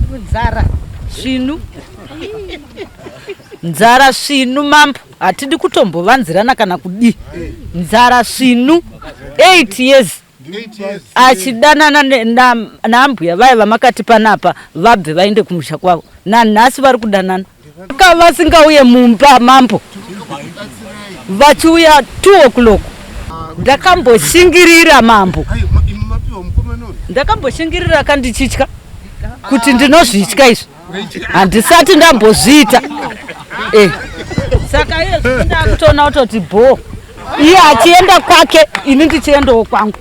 Nzara svinu, nzara svinu mambo, hatidi kutombovanzirana kana kudii. Nzara svinu 8 years achidanana naambuya vaya vamakati panapa vabve vaende kumusha kwavo, nanhasi vari kudanana ka vasingauye mumba mambo, vachiuya 2 o'clock. Ndakamboshingirira mambo, ndakamboshingirira kandichitya kuti ndinozvitya izvi, handisati ndambozviita. Saka iye zvino ndakutoona kutoti bho, iye achienda kwake, ini ndichiendawo kwangu.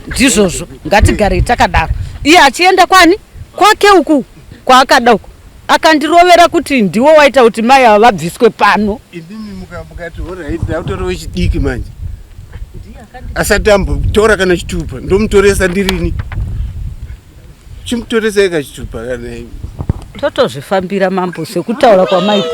Ndizvozvo, ngatigarei takadaro. Iye achienda kwani kwake uku kwaakada uku, akandirovera kuti ndiwo waita kuti mai ava vabviswe pano. Imimi mukati horait, ndakutora wechidiki manje asati ambotora kana chitupa, ndomutoresa ndirini? Chimutoresai kachitupa kana totozvifambira mambo sekutaura kwamaita.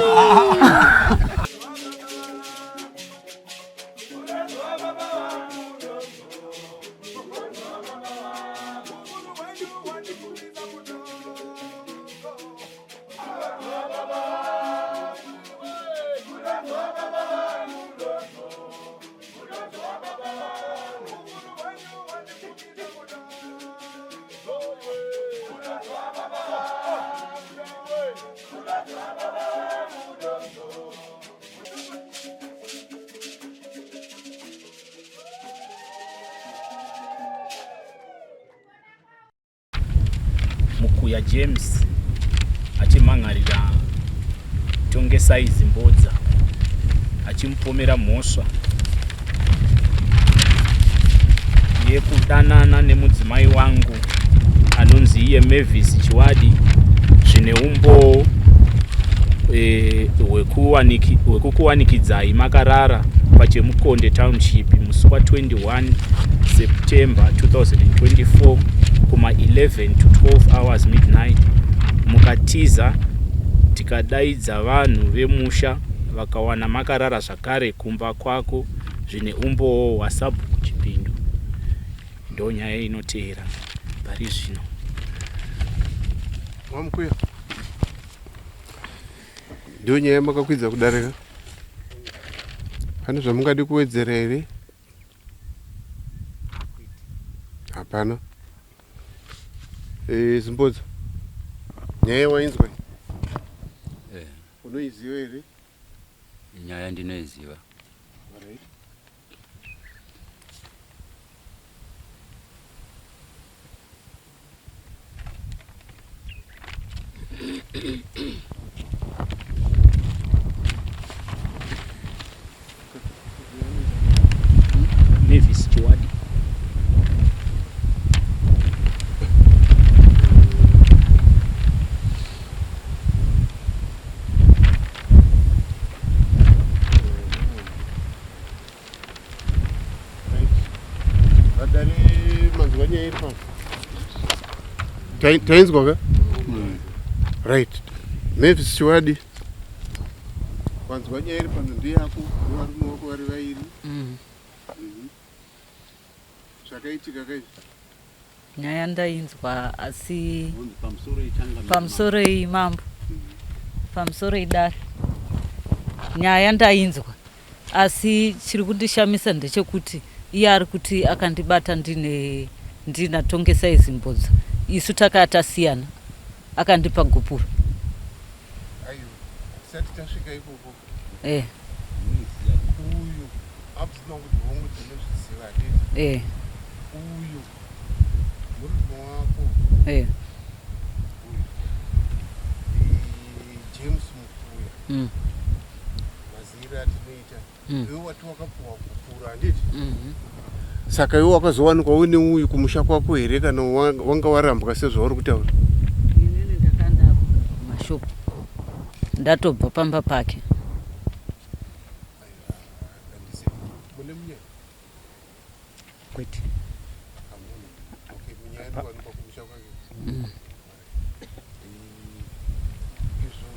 Mukuya James achimhan'arira Tongesai Zimbodza achimupomera mhosva yekudanana nemudzimai wangu anonzi iye Mavis Chiwadi zvine umbowo hwekukuwanikidzai makarara paChemukonde Township musi wa21 September 2024 kuma 11 to 12 hours midnight, mukatiza, tikadaidza vanhu vemusha vakawana makarara zvakare kumba kwako zvine umbowo hwasabhuku Chipindu. Ndonyaya inoteera pari zvino. Wamkuya, ndiyo nyaya makakwidza kudarika. Pane zvamungadi kuwedzera here? Hapana. Zimbodza, nyaya wainzwa? Unoiziva here? Nyaya ndinoiziva. Alright. Mavis Chiwadi. Vadare, manzwa nyaya iri pano? Tainzwa ka? Right. Mavis Chiwadi, wanzwa nyaya iri pano, ndeyako nevarume vako vari vairi. Zvakaitika kaizvi? Nyaya ndainzwa, asi pamusoro iyi mambo, pamusoro idare, nyaya ndainzwa, asi chiri kundishamisa ndechekuti iye ari kuti akandibata ndine ndina Tongesai Zimbodza, isu takaa tasiyana, akandipa gupuro. Aiwa, tisati tasvika ikoko, uyu abvuma kuti hongu, tinozviziva, handiti? Uyu murume wako uyu, James Mukuya, maziviro atinoita, iwe wati wakapuwa gupuro, handiti? Saka iwe wakazowanikwa uine uyu kumusha kwako here, kana wanga warambwa sezvauri kutaura? Inini ndakanda kumashopu, ndatobva pamba pake. Mune munyaya? Kwete. Hamuna. Okay, munyaya inowanikwa kumusha kwake.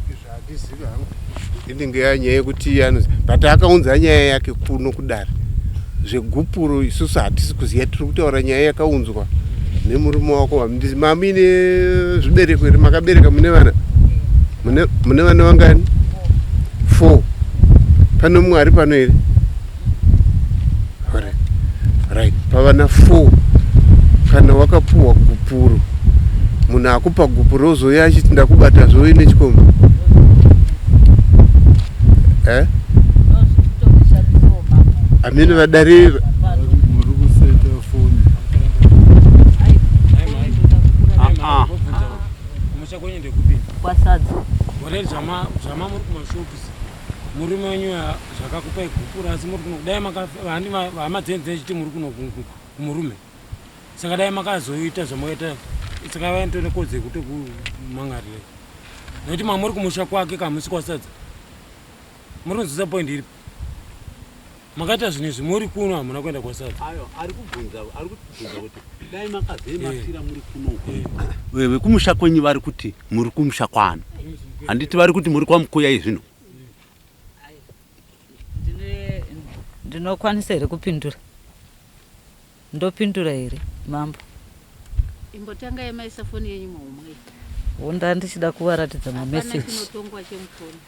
Izvo handizivi hangu, inenge yanyaya yekuti iye anozi, but akaunza nyaya yake kuno kudare. Zvegupuro isusu hatisi kuziva, tiri kutaura nyaya yakaunzwa. Nemurume wako mamuine zvibereko here? Makabereka mune vana? Mune vana vangani? 4. Pane mumwe ari pano here? Right. Pavana 4 kana wakapuhwa gupuro, munhu akupa gupuro ozouya achiti ndakubata zvouine chikomba eh? Amene vadare zvama muri kumashops murume wenyu zvakakupai gupuro asi muri kuno dai makahandi hama dzenyu dzechiti muri kuno kumurume saka dai makazoita zvamakaita saka vaitone kodzo yekutokumangarira nekuti mamuri kumusha kwake kamusi kwasadza muri kunzwisa point iripo makaita zvinhu izvi muri kuno hamuna kuenda kwasadza ayo ari kubvunza ari kubvunza kuti dai makazoimasira muri kuno eh. vekumusha kwenyu vari kuti muri kumusha kwani handiti vari kuti muri kwamukuya izvino ndinokwanisa here kupindura ndopindura here mambo imbotangai maisa foni yenyu muhomwe honda ndichida kuvaratidza mameseji chinotongwa chemufoni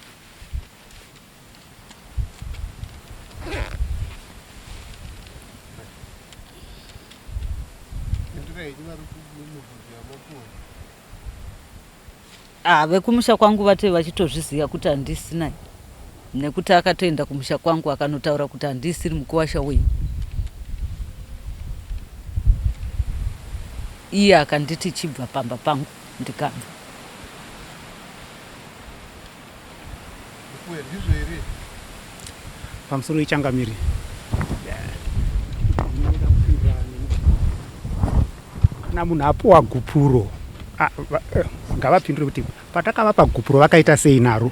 Ah, vekumusha kwangu vate vachitozviziva kuti handisi naye nekuti akatoenda kumusha kwangu akanotaura kuti handisiri mukuwasha wenyu iye akanditi chibva pamba pangu ndikabva Pamusoro yechangamire kana munhu apuwa gupuro eh, ngavapindure kuti patakavapa gupuro vakaita sei naro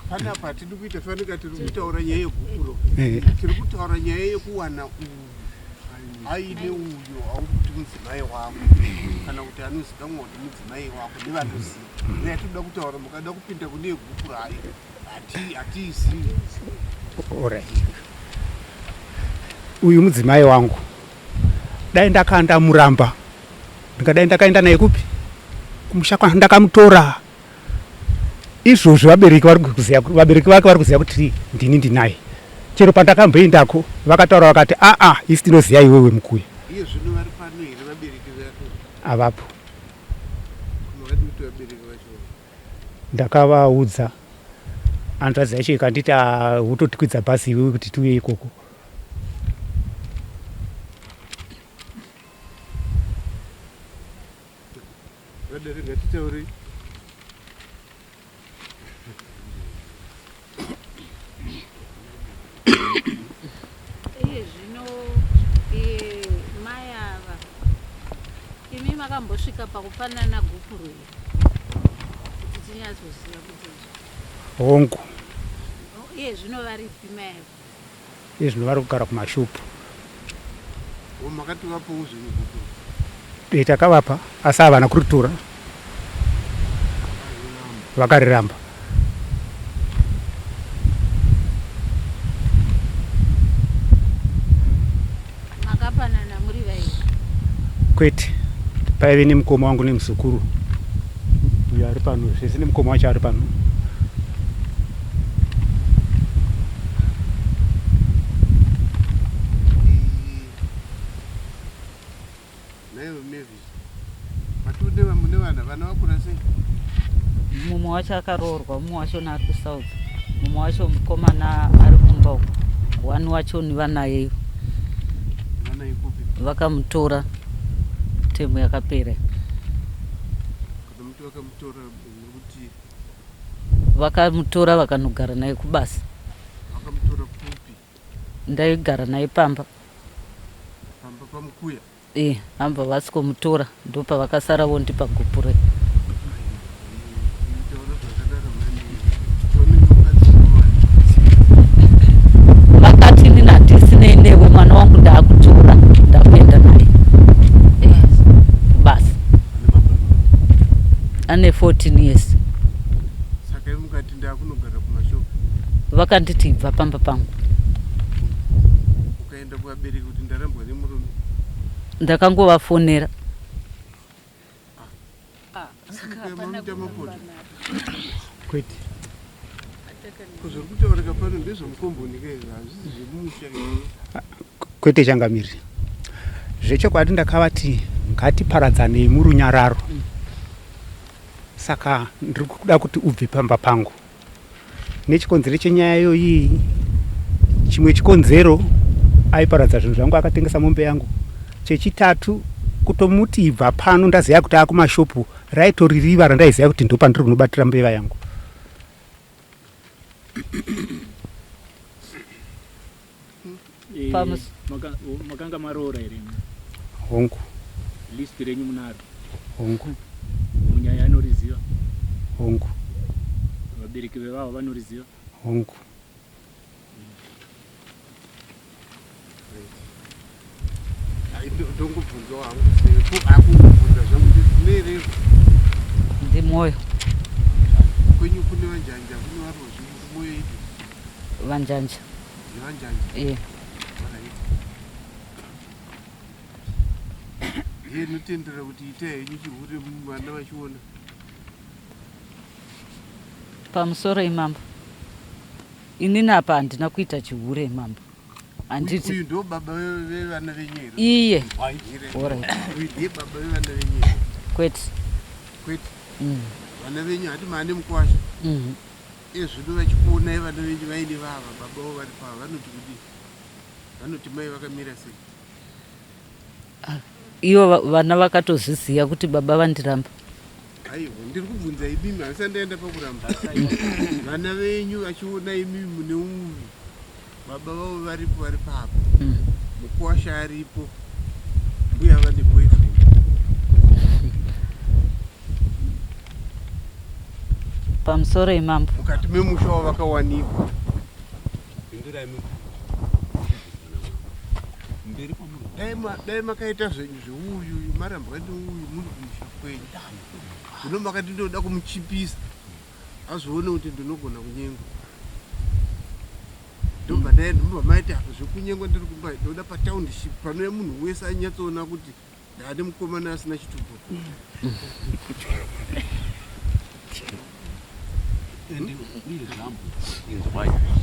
Panapa hatidi kuita fanika tiri kutaura nyaya yegupuro. Eh. Tiri kutaura nyaya yekuwana uyu aine uyo auri kuti mudzimai wako kana kuti anozikamwa kuti mudzimai wako nevanoziva. Yatinoda kutaura mukada kupinda kune yegupuro hayi hatiizivi. Alright. Uyu mudzimai wangu dai ndakanda muramba ndingadai ndakaenda naye kupi kumusha kwa ndakamutora Izvozvi vabereki vari kuziva, vabereki vake vari kuziva kuti ndini ndinaye. Chero pandakamboendako vakataura vakati aa isi tinoziva iwewe mukuya. Iye zvino vari pano here vabereki vake? Avapo. Makadii kuti vabereki vacho? Ndakavaudza hanzvadzi yacho ikanditi ah, wototikwidza bhazi iwewe kuti tiuye ikoko. Vadare ngatitaurei. Iye zvino mai ava imi makambosvika pakupanana gupuro here kuti tinyatsoziva kuti hongu. Iye zvino varipi mai ava? Iye zvino vari kugara kumashopu. Makati vapawo zvenyu gupuro? E, takavapa asi havana kuritora, vakariramba. Makapanana muri vairi? Kwete, paive nemukoma wangu nemuzukuru uyo ari pano zvese nemukoma wacho ari pano. Naiwe Mavis, mati mune vana, vana vakura sei? Mumwe wacho akaroorwa, mumwe wacho ari kuSouth, mumwe wacho mukomana ari kumba uko, one wacho vanaye Vana ikupi? Vakamutora temu yakapera. Kana muti vakamutora nekuti Vakamutora vakanogara naye kubasa. Vakamutora kupi? Ndaigara naye pamba. Pamba paMukuya? Eh, hamba vasikomutora ndopavakasara vondipa gupure. Vakati inini handisinei newe mwana wangu ndakutora ndakuenda naye eh, kubasa. Ane 14 years. Saka imi mukati ndakunogara kumashopu? Vakanditi ibva pamba pangu. Ukaenda kuvabereki kuti ndarambwa nemurume? Ndakangovafonera. Kwete. Zviri kutaurika pano ndezvemukomboni ke hazvisi zvemumusha. Kwete changamire. Zvechokwadi ndakavati ngatiparadzanei murunyararo. Saka ndiri kuda kuti ubve pamba pangu. Nechikonzero chenyaya iyoyi, chimwe chikonzero aiparadza zvinhu zvangu akatengesa mombe yangu. Chechitatu kutomuti ibva pano ndaziva kuti akumashopu raitori riva randaiziva kuti ndopandiri kunobatira mbeva yangu. Eh, makanga maroora here? Hongu. List renyu munaro? Hongu. Munyaya anoriziva? Hongu. Vabereki vevavo vanoriziva? Hongu. Ndongobvunzawo hangu akungobvunza zvangu ndizvinerero. Ndimoyo. Kwenyu kune vanjanja kune varozvi moyo ipi? Vanjanja. Vanjanja. Yeah. Ndiye inotendera kuti itai henyu chihure vana vachiona. Pamusoro imambo. Inini apa handina kuita chihure imambo. Handiti. Uyu ndo baba vevana venyu here? Iye. Alright. Uyu ndiye baba vevana venyu here? Kwete. Kwete. Vana venyu hati maane mukwasha. Ezvino vachikuonai vana venyu vaine vava baba vavo vari pava vanoti kudii? Vanoti mai vakamira sei? Ivo vana vakatozviziva kuti baba vandiramba. Aiwa, ndiri kubvunza imimi, handisati ndaenda pakuramba. Vana venyu vachiona imimi mune uyu baba vavo varipo vari papo, mukuwasha aripo, mbuya vane boyfriend. Pamusoro imambo. Mukati memusha wavakawanikwa. Dai makaita zvenyu zveuyu marambwa neuyu muri kumusha kwenyu. Zvino makati ndoda kumuchipisa azoone kuti ndinogona kunyengwa. Ndobva dai ndobva maita zvekunyengwa ndiri kumba ndoda patownship panouya munhu wese anyatsoona kuti Ndane mukomana asina chitupo.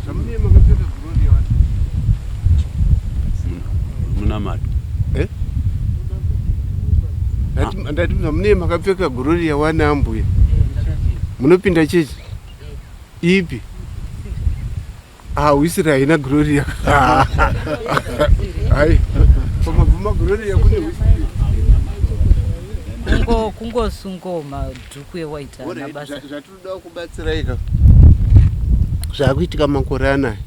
Zvamunee makapfeka gloria wani. Munamato. Eh? Ndati zvamunee makapfeka gloria wani ambuya. Munopinda chechi? Ipi? Ah, wisiri haina Gloria. Hai. Pamabvuma Gloria kune wisiri. Kungo kungosungo madhuku ewaita haana basa. Zvatinoda kubatsirai ka. Zvakuitika makore anaya.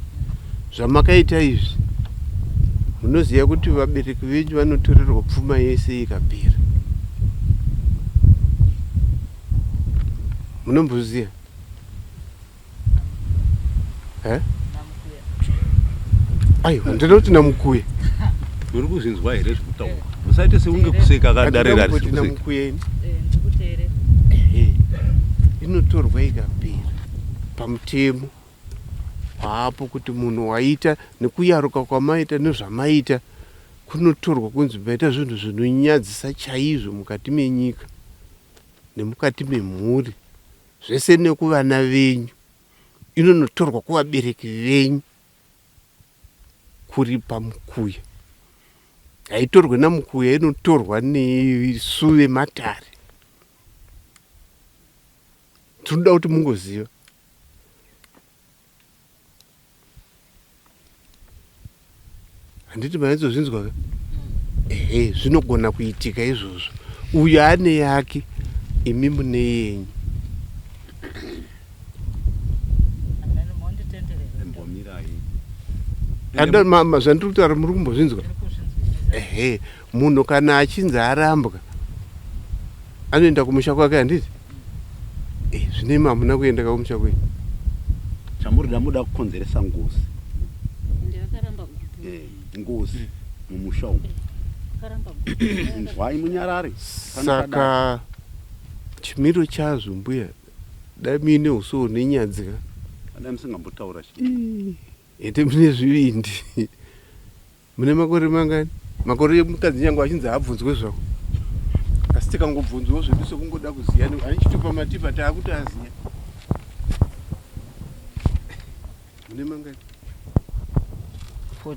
Zvamakaita izvi. Munoziva kuti vabereki venyu vanotorerwa pfuma yese ikapera. Munomboziva? Eh? Aiwa, ndinoda kuti namukuye. Muri kuzvinzwa here zvekutaura? Musaite sekunge kuseka kadare rari Kuti namukuye ini. Eh, inotorwa ikapera pamutemo haapo kuti munhu waita nekuyaruka kwamaita nezvamaita kunotorwa kunzi maita zvinhu zvinonyadzisa chaizvo mukati menyika nemukati memhuri zvese nekuvana venyu inonotorwa kuvabereki venyu kuripa mukuya haitorwe namukuya inotorwa nesu vematare tinoda kuti mungoziva Handiti manyatsozvinzwa ka? Ehe, zvinogona kuitika izvozvo. Uyu ane yake, imi mune yenyu. Ada mama zvandiri kutaura muri kumbozvinzwa? Ehe, munhu kana achinzi arambwa anoenda kumusha kwake handiti? Eh, zvino imi hamuna kuenda kakumusha kwenyu. Chamuri da muda kukonzeresa ngozi. Eh, ngozi mumusha umu. Inzwai munyarare. Saka chimiro chazvo mbuya dai muine uso hune nyadzi ka. Dai musingambotaura chii. Ende mune zvivindi. Mune makore mangani? Makore emukadzi nyange achinzi haabvunzwe zvako. Asi tikangobvunzwawo zvedu sekungoda kuziya ane chitupa matipa taakuti aziya. Mune mangani? 40.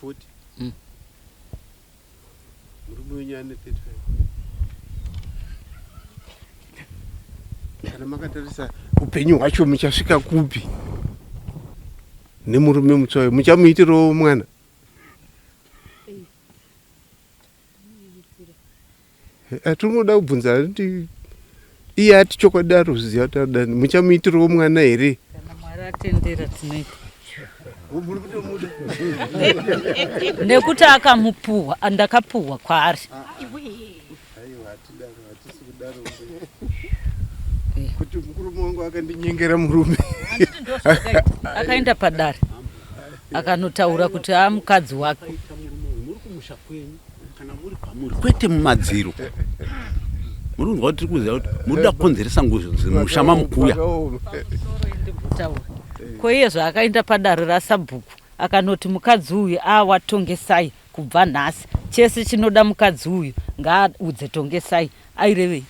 40? Murume wenyu ane 35. Kana makatarisa upenyu hwacho muchasvika kupi nemurume mutsva uyu? Muchamuitirawo mwana? Atingoda kubvunza kuti iye ati chokwadi ari kuziva kuti adani muchamuitirawo mwana here? Kana Mwari atendera tinoita. Nekuti akamupuhwa ndakapuhwa kwaari. Kuti murume wangu akandinyengera murume. Akaenda padare akanotaura kuti amukadzi wake. Muri kumusha kwenyu kana muri kwamuri kwete mumadziro. Muri kunzwa kuti tiri kuziva kuti muri kuda kukonzeresa ngozi musha mamukuya. Ko iye zvaakaenda padare rasabhuku akanoti mukadzi uyu awa Tongesai kubva nhasi chese chinoda mukadzi uyu ngaaudze Tongesai airevei?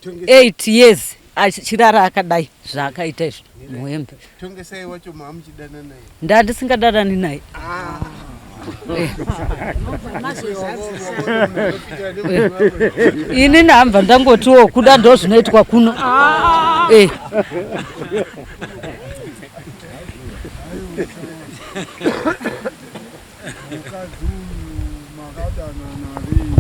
8 years achirara akadai zvaakaita izvi muhembe. Tongesai wacho maamuchidana naye? Ndandisingadanani naye. Ah. Ini ndambva ndangotiwo kuda ndozvinoitwa kuno. Ah. Eh. Mukadzi uyu makadanana rini?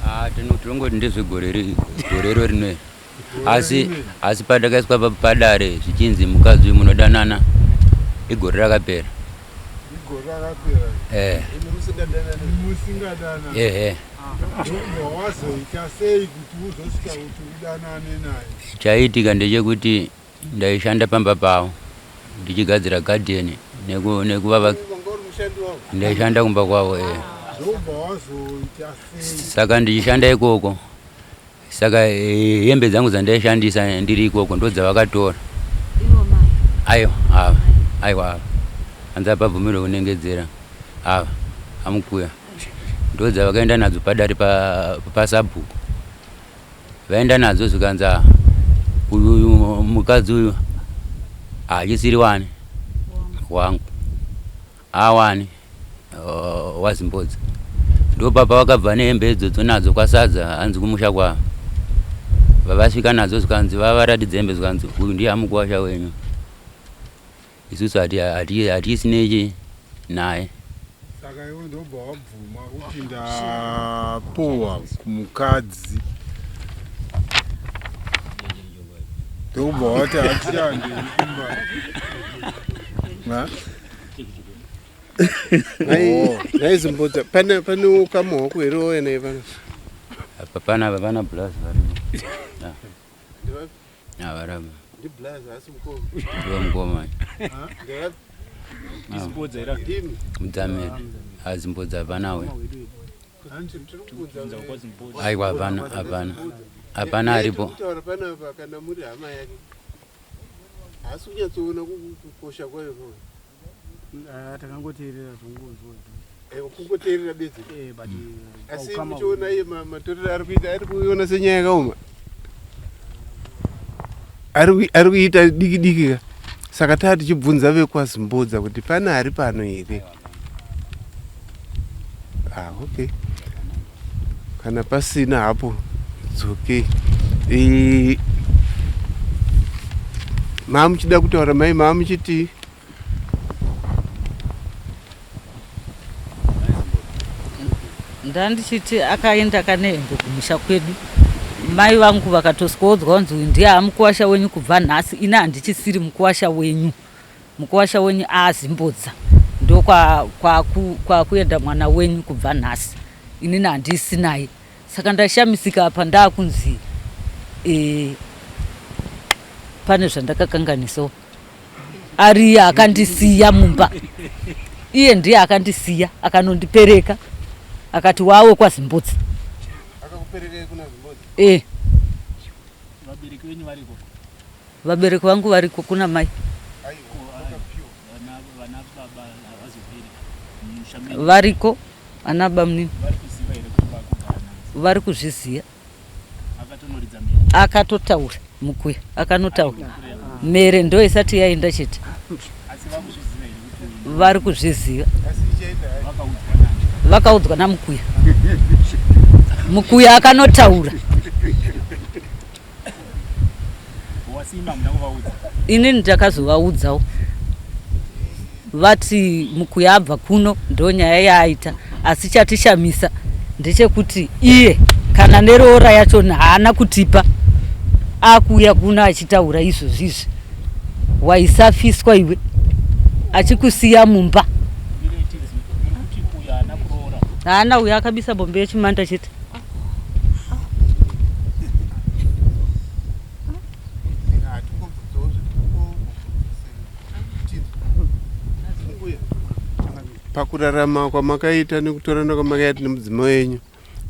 Ah, tinongoti ndezvegore gorero rino iri. Asi asi patakaiswa padare zvichinzi mukadzi uyu munodanana igore rakapera. Igore rakapera. Eh. Musingadanani. Ehe. Ndobva wazoita sei kuti uzosvika kuti udanane naye? Chaiitika ndechekuti Ndaishanda pamba pavo ndichigadzira garden nekuvava ndaishanda kumba kwavo eh. Saka ndichishanda ikoko saka eh, hembe dzangu dzandaishandisa ndiri ikoko ndodzavakatora aiwa ava aiwa ava hanzi apabvumirwe kunengedzera ava amukuya ndodzavakaenda nadzo padare pasabhuku Vaenda nadzo zvikanzi ah, uyu mukadzi uyu haachisiri wani wangu awani uh, wazimbodza ndopapa vakabva nehembe idzodzo nadzo kwasadza hanzi kumusha kwavo vavasvika nadzo zvikanzi vavaratidza hembe zvikanzi uyu ndiye amukuwasha wenyu Isusu hatiisi nechi naye. Saka iwe ndobva wabvuma kuti ndapuwa kumukadzi ndokubva wati hatichandei kumba. Nhai Zimbodza, pane pane ukama hwako here wauya naye pano? Apa pana pana blaz varipo. Avaramba. Ndi blaz asi mukoma. Ndiwe mukoma. Ndevapi? Izimbodza here? Ndimi. Mudzamiri. Azimbodza hapana we. Aiwa hapana hapana. Hapana aripo. Kutaura panapa kana muri hama yake. Haasi kunyatsoona kukosha kwayo. Ah, takangoteerera zvangonzwa. Eh, kungoteerera bedzi. Eh, but eh, Asi paukama muchiona iye matorero ari kuita ari kuiona senyaya yakaoma. Ari kuita diki diki ka. Saka taa tichibvunza vekwaZimbodza kuti pane ari pano here? Ah, okay. Kana pasina hapo it's okay. E, maamuchida kutaura mai maamuchiti Ndandichiti akaenda kanehembe kumusha kwedu mai vangu vakatoswoodzwa kunzi uyu ndiye amukuwasha wenyu kubva nhasi ini handichisiri mukuwasha wenyu mukuwasha wenyu aazimbodza ndokwakuenda mwana wenyu kubva nhasi inini handisi naye saka ndashamisika apa ndaakunzi e, pane zvandakakanganisawo ariye akandisiya mumba iye ndiye akandisiya akanondipereka akati wawe kwazimbudzi e vabereki venyu variko vabereki vangu variko kuna mai Variko ana bamunini. Vari kuzviziva. Akatotaura mukuya akanotaura. Mhere ndo isati yaenda chete. Vari kuzviziva. Vakaudzwa namukuya. Mukuya akanotaura. Inini ndakazovaudzawo vati mukuya abva kuno ndonyaya yaaita asi chatishamisa ndechekuti iye kana neroora yachona haana kutipa akuuya kuno achitaura izvozvi izvi waisafiswa iwe achikusiya mumba haana uyo akabisa bombe yechimanda chete Pakurarama kwamakaita nekutorana kwamakaita nemudzimai wenyu,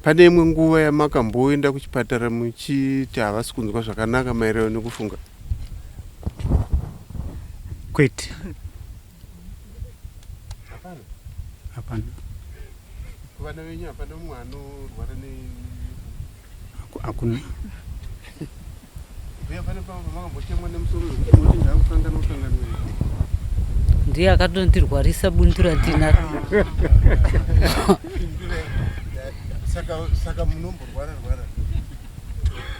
pane imwe nguva yamakamboenda kuchipatara muchiti havasi kunzwa zvakanaka maererano nekufunga? Kwete. Hapana. Kuvana venyu hapana mumwe anorwara ne Hakuna. Mbuya pane pamwe pamakambotemwa nemusoro zvekuti moti ndakukanganwa kanganwa here? Ndiye akatondirwarisa bundu randinaro. Saka saka munomborwara rwara.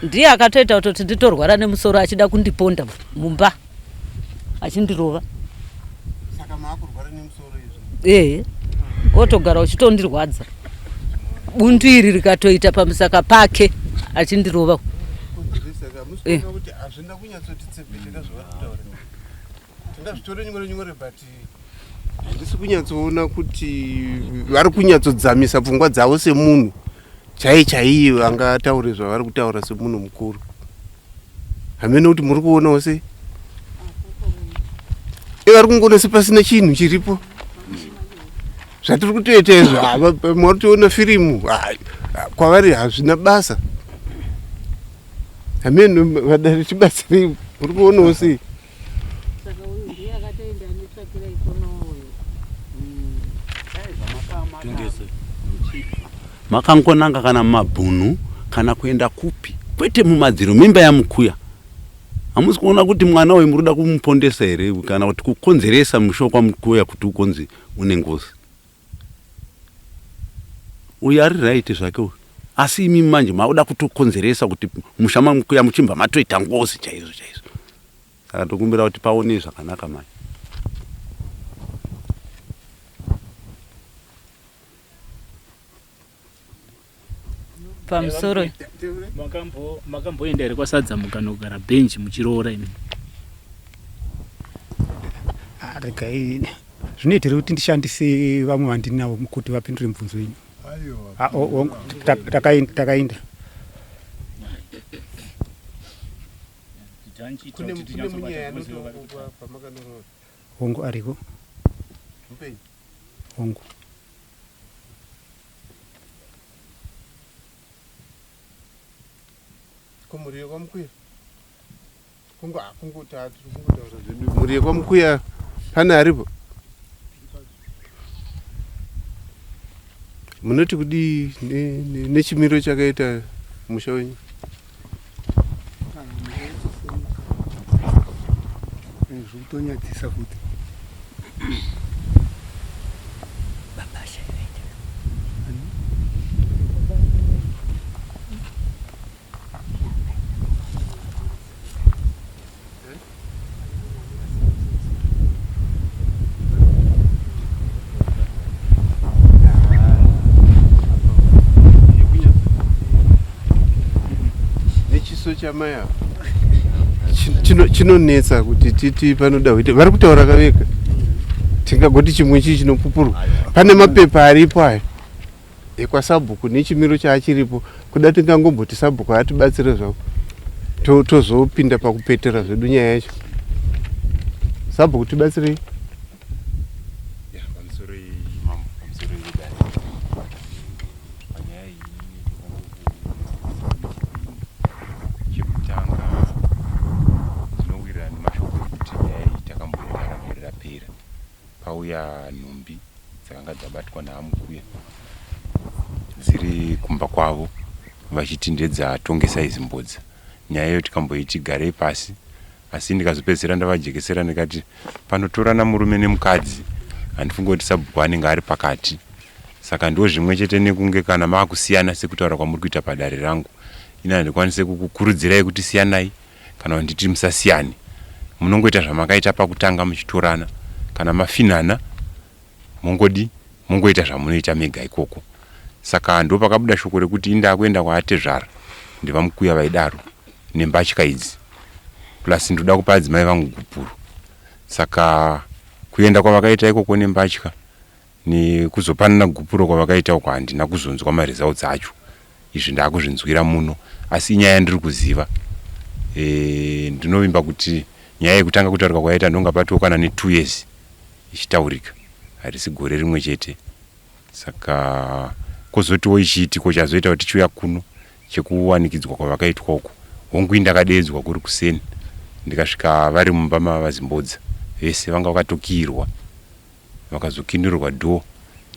Ndiye akatoita kutoti nditorwara nemusoro achida kundiponda mumba. Achindirova. Saka maakurwara nemusoro izvi? Ehe. Otogara uchitondirwadza. Bundu iri rikatoita pamusaka pake achindirova. Saka musikuona kuti hazvina kunyatsoti tsepete zvavari kutaura. Tingazvitore nyore nyore but handisi kunyatsoona kuti vari kunyatsodzamisa pfungwa dzavo semunhu chaiye chaiye angataure zvavari kutaura semunhu mukuru. Hameno kuti muri kuonawo sei? Vari kungoona sepasina chinhu chiripo. Zvatiri kutoita izvo pamwe vari kutoona firimu kwavari hazvina basa. Hameno vadare tibatsirei muri kuonawo sei? Saka uyu ndiye akatoenda anotsvakira ikono uyu. Makangonanga kana mumabhunu kana kuenda kupi kwete mumadziro mimba yamukuya hamusi kuona kuti mwana uyu muri kuda kumupondesa here kana kuti kukonzeresa musha wekwamukuya kuti ukonzi une ngozi uyu ari right zvake uyu asi imi manje makuda kutokonzeresa kuti musha mamukuya muchibva matoita ngozi chaizvo chaizvo saka tokumbira kuti paonei zvakanaka manje Pamusoro. Makamboenda here kwasadza mukanogara benji muchiroora imi? Ah, regai zvinoita here kuti ndishandise vamwe vandinavo kuti vapindure mibvunzo yenyu? Ah, takaenda. Hongu ariko. Hongu. Ko mhuri yekwaMukuya? Kungo hakungoti tiri kungotaura zvedu. Mhuri yekwaMukuya pane aripo? Munoti kudii nechimiro chakaita musha wenyu? Zvekutonyadzisa futi. Nechiso chamai ava chinonetsa kuti titi panoda kuita vari kutaura kavega tingagoti chimwe chii chinopupurwa pane mapepa aripo ayo ekwasabhuku nechimiro chaachiripo kuda tingangomboti sabhuku atibatsire zvavo tozopinda pakupetera zvedu nyaya yacho sabhuku tibatsirei Chekutanga ndinowirirana nemashoko ekuti nyaya iyi takamboigara gore rapera pauya nhumbi dzakanga. Dzanga dzabatwa naAmukuya dziri kumba kwavo vachiti ndedzaTongesai Zimbodza. Nyaya iyo tikamboiti garei pasi asi ndikazopedzisira ndavajekesera ndikati panotorana murume nemukadzi handifunge kuti sabhuku anenge ari pakati saka ndo zvimwe chete nekunge kana maakusiyana sekutaura kwamuri kuita padare rangu ini handikwanise kukukurudzirai kuti siyanai kana kuti nditi musasiyane munongoita zvamakaita pakutanga muchitorana kana mafinana mongodi mongoita zvamunoita mega ikoko saka ndopakabuda shoko rekuti ini ndakuenda kwaatezvara ndivamukuya vaidaro nembatya idzi plus ndoda kupa adzimai vangu gupuro saka kuenda kwavakaita ikoko nembatya Nekuzopanana gupuro kwavakaita uko handina kuzonzwa maresults acho izvi ndakuzvinzwira muno asi inyaya yandiri kuziva e, ndinovimba kuti nyaya yekutanga kutaurika kwayaita ndonga patoo kana ne two years ichitaurika harisi gore rimwe chete saka kozotiwo ichiitiko chazoita kuti tichiuya kuno chekuwanikidzwa kwavakaitwa uku hongu indakadeedzwa kuri kuseni ndikasvika vari mumba mavazimbodza vese vanga vakatokiirwa Vakazokindurirwa door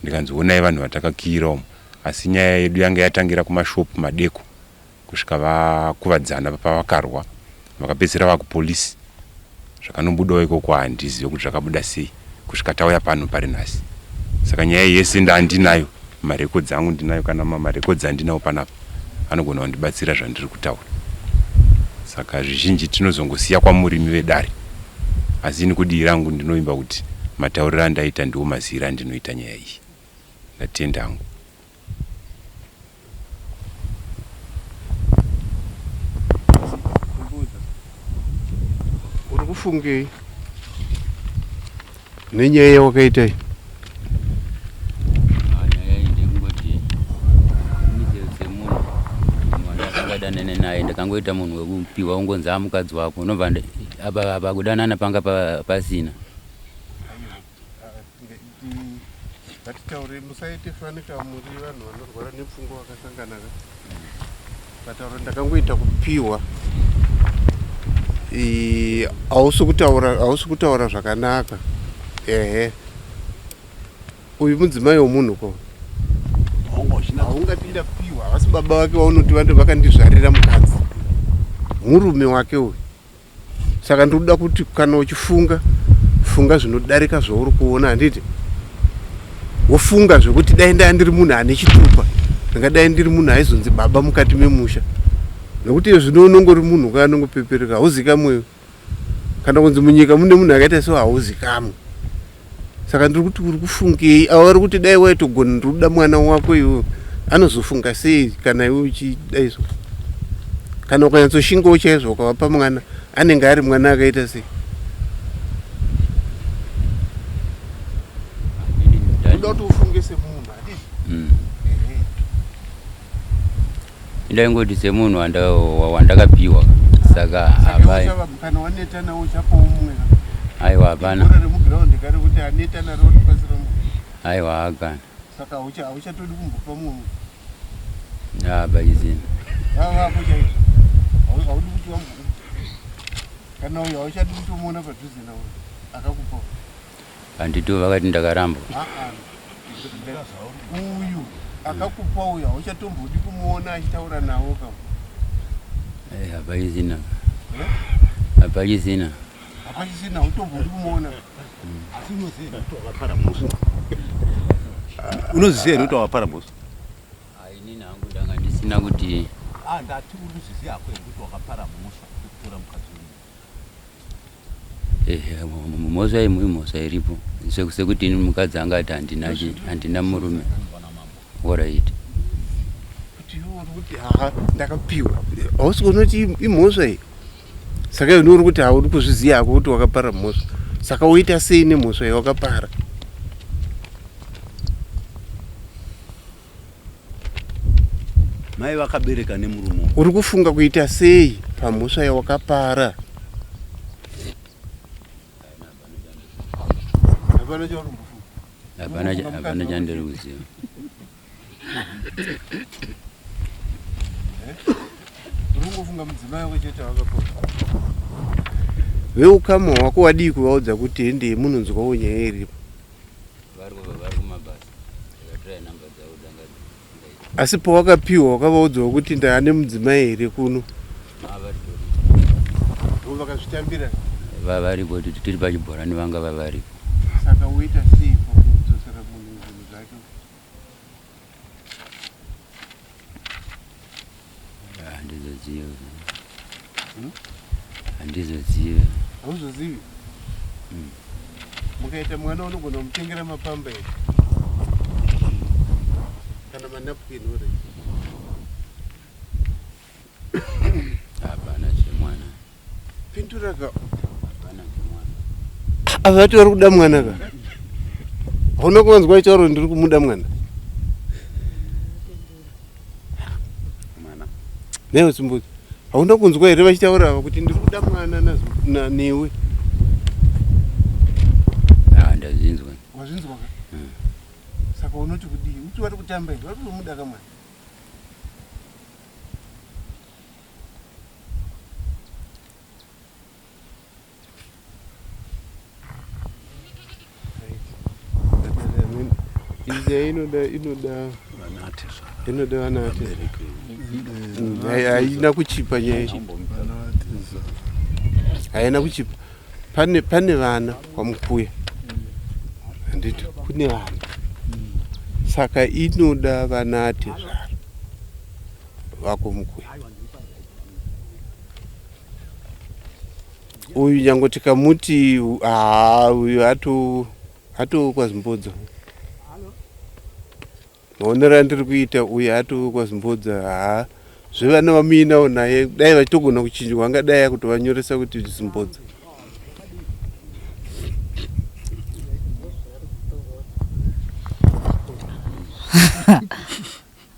ndikanzi honai vanhu vatakakiira umu asi nyaya yedu yanga yatangira kumashop madeko kusvika vakuvadzana pavakarwa vakapedzisira vakupolice zvakanobudawo ikoko handizive kuti zvakabuda sei kusvika tauya pano pari nhasi saka nyaya yese ndandinayo marekodzi angu ndinayo kana marekodzi andinawo panapa anogona kundibatsira zvandiri kutaura saka zvizhinji tinozongosiya kwamurimi vedare asi ini kudii rangu ndinovimba kuti matauriro andaita ndiwo maziviro andinoita nyaya iyi ndatenda hangu. Uri kufungei nenyaya yawakaita iyi? Nyaya iyi ndekungoti semunhu wandasingadanane naye ndakangoita munhu wekupiwa ungonzi amukadzi wako unobva apa apa kudanana panga pasina. Ngatitaure musaite fanika muri vanhu vanorwara nepfungwa vakasangana ka. Ukataura ndakangoita kupiwa hausi kutaura hausi kutaura zvakanaka ehe uyu mudzimai womunhu ko haungati ndapiwa havasi baba vake vaunoti vando vakandizvarira mukadzi murume wake uyu Saka ndinoda kuti kana uchifunga funga zvinodarika zvauri kuona handiti? Wofunga zvekuti dai ndaya ndiri munhu ane chitupa ndingadai ndiri munhu aizonzi baba mukati memusha nekuti iyo zvino unongori munhu ka anongopepereka hauzikamwe kana kunzi munyika mune munhu akaita so hauzikamwe Saka ndiri kuti uri kufungei? Ava vari kuti dai waitogona ndiri kuda mwana wako iwe anozofunga sei kana iwe uchidai so? Kana ukanyatsoshingawo chaizvo ukavapa mwana anenge ari mwana akaita sei? Ndoda kuti ufunge semunhu handiti? Mm. Ndaingoti semunhu wandakapiwa saka hapana. Kana waneta nawo uchapawo mumwe. Aiwa hapana. Bhora remuground kare kuti aneta naro ripasira mumwe. Aiwa hakana. Saka hauchatodi kumbopa mumwe. Hapachisina. Vavako chaizvo. Haudi kuti wambo kana uyo hauchadi kutomuona padhuze nawo akakupa. Handiti vakati ndakarambwa. Uyu akakupa uyu hauchatombodi kumuona achitaura nawo ka. Eh, hapachisina. Hapachisina. Hapachisina hautombodi kumuona. Asi unoziva kuti wakapara mhosva. Unoziva here kuti wakapara mhosva? Inini hangu ndanga ndisina kuti. Ah, ndati uri kuzviziva hako here kuti wakapara mhosva yekutora mukadzi wemunhu? Ehe, mhosva imwe imhosva iripo sekuti ini mukadzi anga ati handina handina murume orit kuti iwe uri kuti haa ndakapiwa hausi kuona kuti imhosva iyi saka iwe uri kuti hauri kuzviziva hako kuti wakapara mhosva saka woita sei nemhosva yawakapara Mai vakabereka nemurume. Uri kufunga kuita sei pamhosva yawakapara? Hapana chauri kumbofunga. Hapana hapana chandiri kuziva. Eh? Uri kungofunga mudzimai wako chete wakapora. Veukama hwako wadii kuvaudza kuti hende munonzwawo nyaya iripo? Vari kumabasa. Asi pawakapiwa wakavaudzawo kuti ndaane mudzimai here kuno? Vakazvitambira vavaripo tiri pachibhorani vanga vavaripo. Saka woita sei pakudzosera munhu zvinhu zvake? Handizozive. Handizozive. Hauzozivi? Mukaita mwana unogona kumutengera mapamba here? Kana manapkin ore? Hapana chemwana. Pindura ka. Hapana chemwana. Avati vari kuda mwana ka. Hauna kuvanzwa vachitaura ndiri kumuda mwana. Mwana. Newe Simbudzi. Hauna kunzwa here vachitaura ava kuti ndiri kuda mwana newe? Ah, ndazvinzwa. Wazvinzwa ka? Saka unoti kudii? Uti vari kutamba here? Vari kutomuda ka mwana? Iyi inoda inoda inoda vana haina kuchipa nyaya haina kuchipa pane pane vana kwamukuya handiti kune vana saka inoda vana atezvara vako mukuya uyu nyange tikamuti haa uyu atoo kwaZimbodza maonero andiri kuita uyu atoo kwaZimbodza haa zvevana vamuinawo naye dai vachitogona kuchinjwa angadai akutovanyoresa kuti Zimbodza.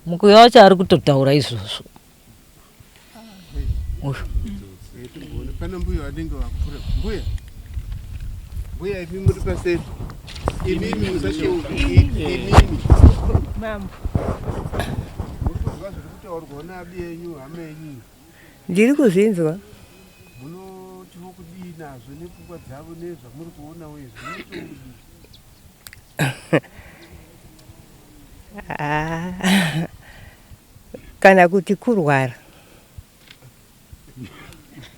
Mukuya wacho ari kutotaura izvozvo. Uyu. Pana mbuya vanenge vakura. Mbuya. Mbuya imi muri paseri. Imimi musacheuka. Imimi. Mambo. Muri kuzwa zviri kutaurwa naabi yenyu hama yenyu. Ndiri kuzvinzwa. Munotiwo kudii nazvo nepfungwa dzavo nezvamuri kuonawo izvi munotiwo kudii? Ah, kana kuti kurwara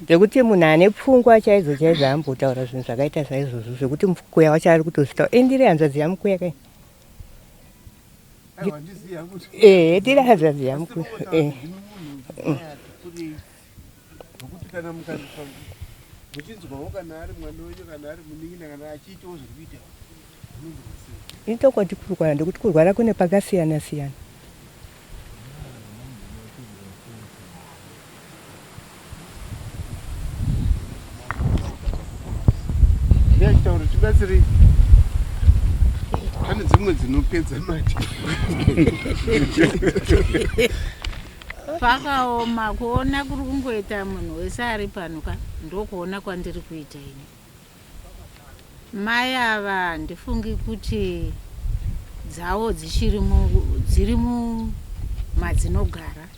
zvekuti munhu ane pfungwa chaidzo chaidzo ambotaura zvinhu zvakaita saizvozvo zvekuti mukuya wacho ari kutozvitaura indiri hanzvadzi yamukuya kai ehe tiri hanzvadzi yamukuya eh. Nokuti kana muchinzwawo kana ari mwana wenyu kana ari munin'ina kana achiitawo zviri kuita munonzwa sei? Itokwadi kurwara ndekuti kurwara kune pakasiyana siyana. Ndachitaura tibatsirei. Pane dzimwe dzinopedza mate. Pakaoma kuona kuri kungoita munhu wese ari pano ka ndokuona kwandiri kuita ini. Mai ava handifungi kuti dzavo dzichiri dziri madzinogara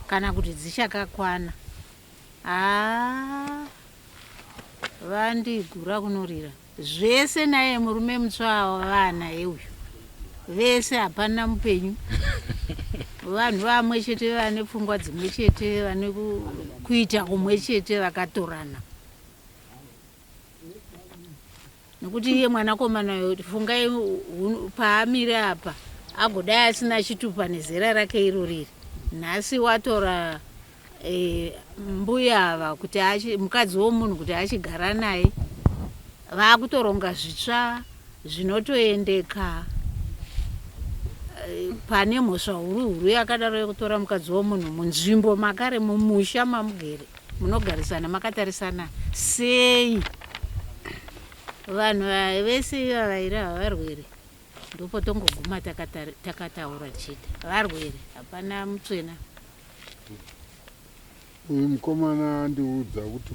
kana kuti dzichakakwana. Haa vandigura kunorira. Zvese naye murume mutsva wavaanaye uyu vese hapana mupenyu vanhu vamwe chete vane pfungwa dzimwe chete vane kuita kumwe chete vakatorana nekuti iye mwanakomana uyo fungai paamire apa agodai asina chitupa nezera rake iro riri nhasi watora e, mbuya ava kuti achi, mukadzi womunhu kuti achigara naye vakutoronga zvitsva zvinotoendeka e, pane mhosva huru huru yakadaro yekutora mukadzi womunhu munzvimbo makare mumusha mamugere munogarisana makatarisana sei vanhu vese iva vairi ava varwere ndopotongoguma takataura chete varwere hapana mutsvena Uyu mukomana andiudza kuti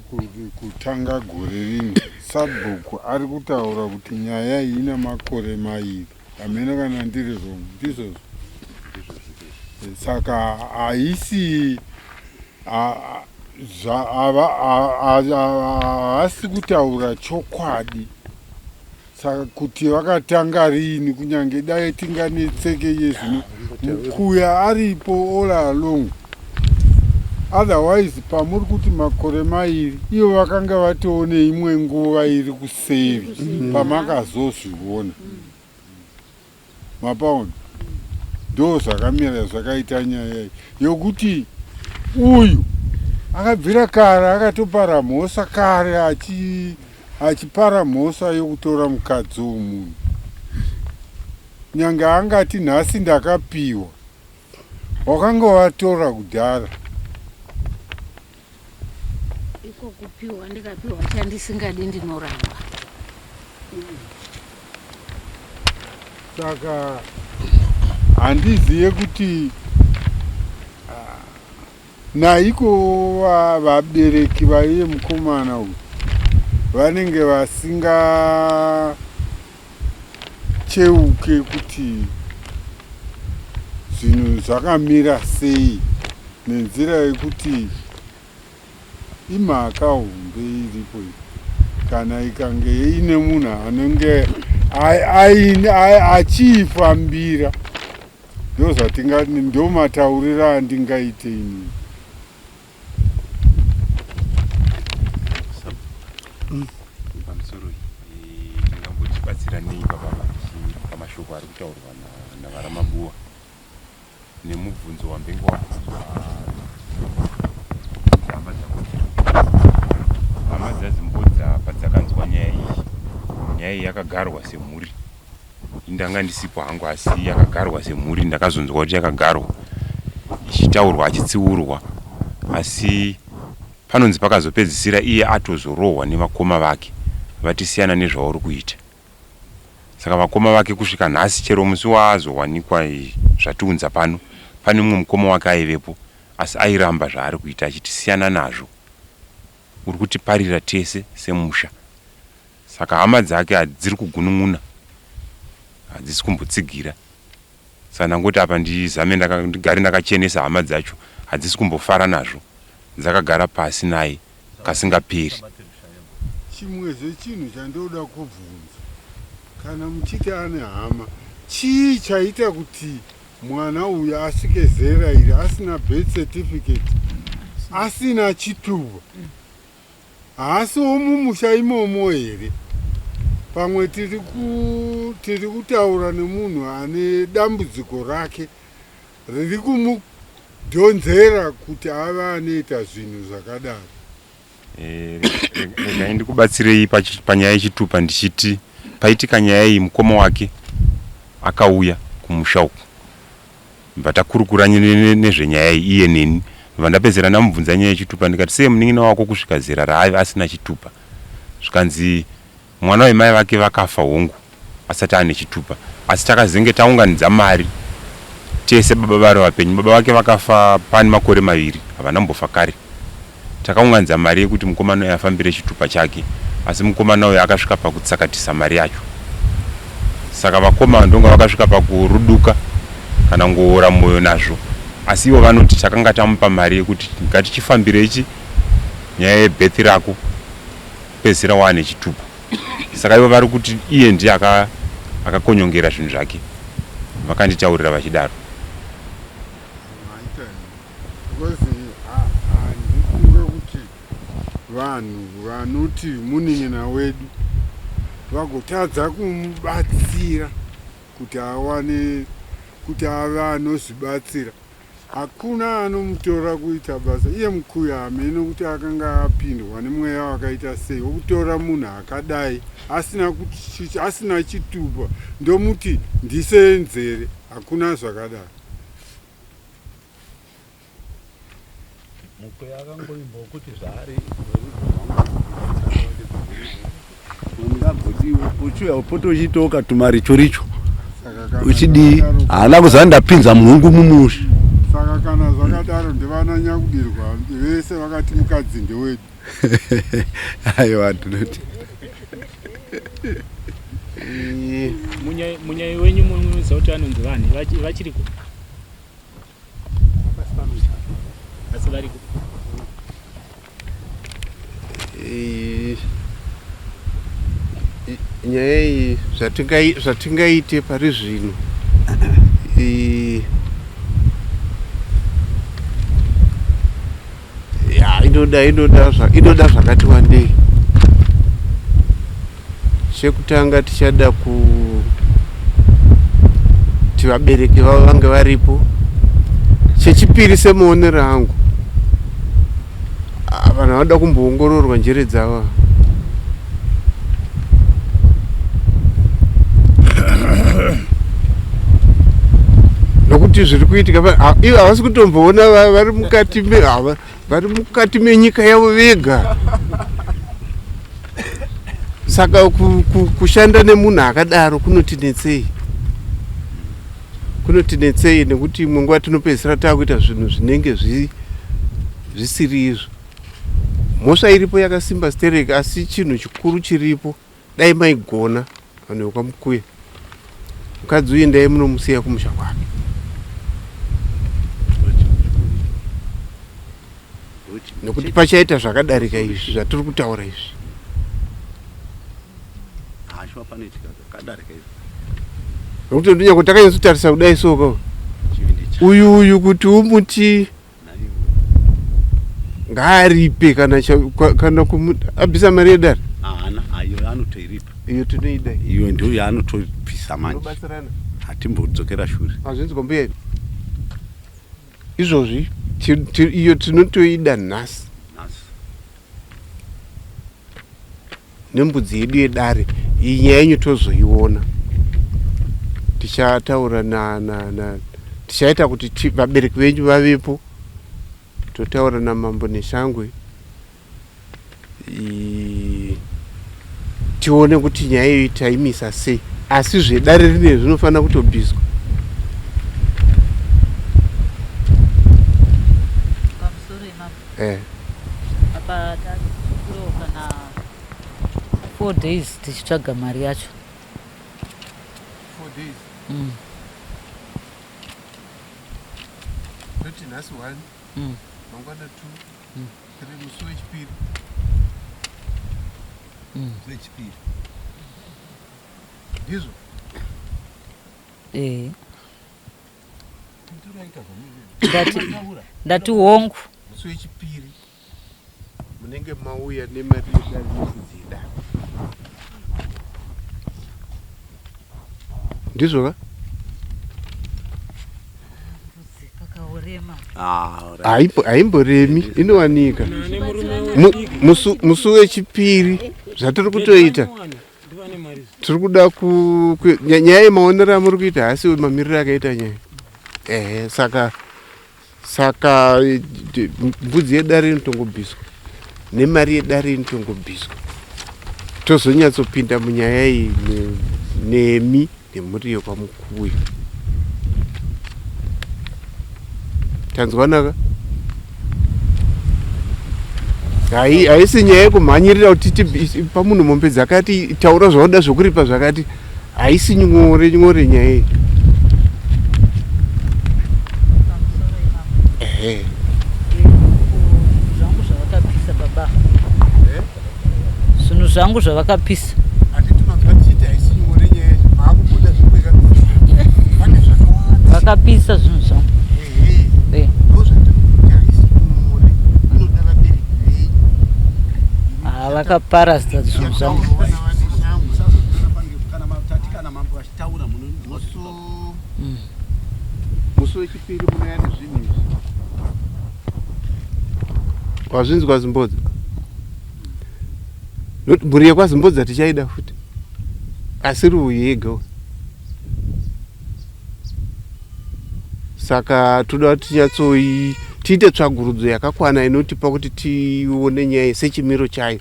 kutanga gore rino sabhuku ari kutaura kuti nyaya iyi ina makore mairi hameno kana ndiri wrong ndizvozvo saka haisi havasi kutaura chokwadi. Saka kuti vakatanga riini kunyange dai tinganetseke iye zvino mukuya aripo all along otherwise pamuri kuti makore mairi ivo vakanga vatoone imwe nguva iri kuseri mm. pamakazozviona mapaona ndo zvakamira zvakaita nyaya iyi yokuti uyu akabvira kare akatopara mhosva kare achi achipara mhosva yokutora mukadzi womunhu nyange angati nhasi ndakapiwa wakanga watora kudhara Iko kupiwa ndikapiwa chandisingadi ndinoramba. Saka handiziye kuti ah, naiko vabereki vaiye mukomana uyu vanenge vasinga cheuke kuti zvinhu zvakamira sei nenzira yekuti imhaka hombe iripo iyi kana ikange ine munhu anenge achiifambira ndozvatingati ndomatauriro andingaite inini Pamusoro tingambotibatsira nei baba pamashoko ari kutaurwa naVaRamabuwa nemubvunzo wambenge wabvunzwa hama dzako hama dzaZimbodza padzakanzwa nyaya iyi nyaya iyi yakagarwa semhuri Indanga ndisipo hangu asi yakagarwa semhuri ndakazonzwa kuti yakagarwa ichitaurwa achitsiurwa asi panonzi pakazopedzisira iye atozorohwa nevakoma vake vati siyana nezvauri kuita saka vakoma vake kusvika nhasi chero musi waazowanikwa zvatiunza pano pane mumwe mukoma wake aivepo asi airamba zvaari kuita achiti siyana nazvo uri kutiparira tese semusha Saka hama dzake dziri kugunun'una hadzisi kumbotsigira saka ndangoti apa ndizame ndigare ndakachenesa hama dzacho hadzisi kumbofara nazvo dzakagara pasi naye kasingaperi. Chimwezve chinhu chandoda kubvunza kana muchiti ane hama chii chaita kuti mwana uyu asvike zera iri asina birth certificate asina chitupa Haasiwo mumusha imomo here? Pamwe tiri ku tiri kutaura nemunhu ane dambudziko rake riri kumudhonzera kuti ave anoita zvinhu zvakadaro. Eh, regai ndikubatsirei panyaya yechitupa ndichiti paitika nyaya iyi mukoma wake akauya kumusha uku Ndobva takurukura nezvenyaya iyi iye neni. Ndobva ndapedzisira ndamubvunza nyaya yechitupa ndikati sei munin'ina wako kusvika zera raave asina chitupa? Zvikanzi mwana uyu mai vake vakafa hongu asati ane chitupa asi takazenge taunganidza mari tese baba vari vapenyu. Baba vake vakafa pane makore maviri havana kumbofa kare. Takaunganidza mari yekuti mukomana uyu afambire chitupa chake asi mukomana uyu akasvika pakutsakatisa mari yacho. Saka vakoma ndonga vakasvika pakuruduka kana kungoora moyo nazvo asi ivo vanoti takanga tamupa mari yekuti ngatichifambire ichi nyaya yebirth rako pedzisira waane chitupa. Saka ivo vari kuti iye ndiye akakonyongera zvinhu zvake vakanditaurira vachidaro. Because handifunge kuti vanhu vanoti munin'ina wedu vagotadza kumubatsira kuti awane kuti ave anozvibatsira hakuna anomutora kuita basa iye mukuya hameno kuti akanga apindwa nemweya wakaita sei wokutora munhu akadai asina, asina chitupa ndomuti ndiseenzere hakuna zvakadaro Mukweya akangoimbawo kuti zvaari uchiuya upote uchiitawo katumaricho richo uchidii haana kuzva ndapinza muhungu mumusha saka kana zvakadaro ndevana nyakubirwa vese vakati mukadzi ndewedu aiwa ndinoti Munyai wenyu munoziva kuti anonzi vani vachiriko? Asi variko? Nyaya iyi zvatingaite pari zvino ya inoda inoda inoda zvakati wandei. Chekutanga tichada kuti vabereki vavo vange varipo. Chechipiri semaonero angu ah, vanhu vanoda kumboongororwa njere dzavo. Nokuti zviri kuitika ivo havasi kutomboona vari mukati vari mukati menyika yavo vega. Saka kushanda nemunhu akadaro kunotinetsei? Kunotinetsei nekuti imwe nguva tinopedzisira takuita zvinhu zvinenge zvisiri izvo. Mhosva iripo yakasimba stereki asi chinhu chikuru chiripo dai maigona vanhu vekwaMukuya mukadzi uyu endai munomusiya kumusha kwake. Nekuti pachaita zvakadarika izvi zvatiri kutaura izvi. Hashuwa panoitika zvakadarika izvi. Nekuti ndinyange takanyatsotarisa kudai soko uyu uyu kuti umuti ngaaripe kana kana abvisa mari yedare haana ayo anotoiripa iyo tinoida iyo ndiyo yaanotobvisa manje hatimbodzokera shure hazvinzwa mbuya izvozvi iyo tinotoida nhasi nembudzi yedu yedare iyi nyaya yenyu tozoiona tichataura na, na, na tichaita kuti vabereki venyu vavepo totaura namambo neshangwe tione kuti nyaya iyoyi taimisa sei asi zvedare rine zvinofanira kutobviswa eh. Apa takurewo kana four days tichitsvaga mari yacho. Four days? Toti nhasi one, mangwana two, three, musi wechipiri. Musi wechipiri. Ndizvo? Eh. Ndati hongu. Musi wechipiri munenge mauya nemari yedare nembudzi yedare. Ndizvo ka? Haimboremi, inowanika. Musi wechipiri zvatiri kutoita tiri kuda nyaya yemaonero amuri kuita haasi mamiriro akaita nyaya. Ehe, saka saka mbudzi yedare inotongobviswa nemari yedare inotongobviswa tozonyatsopinda munyaya iyi nemi nemhuri yekwaMukuyu. Tanzwanaka? Haisi nyaya yekumhanyirira kuti pamunhu mombe dzakati taura zvaunoda zvokuripa zvakati haisi nyore nyore nyaya iyi. Ehe. Zvangu zvavakapisa baba. Zvinhu zvangu zvavakapisa. Vakapisa zvinhu zvangu. Vakaparadza zvinhu zvangu. Musi wechipiri munouya nezvinhu izvi. Wazvinzwa Zimbodza? Noti mhuri yekwaZimbodza tichaida futi. Asiri uyu yega uyu. Saka toda kuti tinyatsoi tiite tsvagurudzo yakakwana inotipa kuti tione nyaya sechimiro chayo.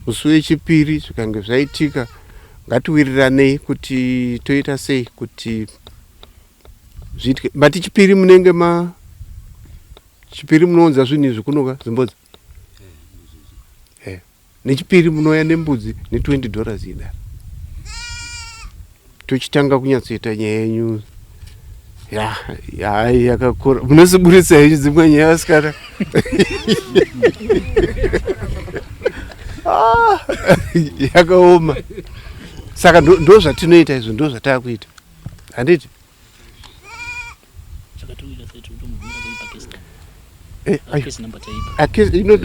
Musi wechipiri zvikange zvaitika ngatiwiriranei kuti toita sei kuti zviitike. Mati chipiri munenge ma chipiri munounza zvinhu izvi kunoka Zimbodza? Eh. Nechipiri munouya nembudzi ne 20 dollars idara. Tochitanga kunyatsoita nyaya yenyu. Ya, ya yakakura. Munosiburitsa henyu dzimwe nyaya vasikana. Ah, yakaoma. Saka ndo zvatinoita izvo, ndo zvataakuita, handiti? Eh,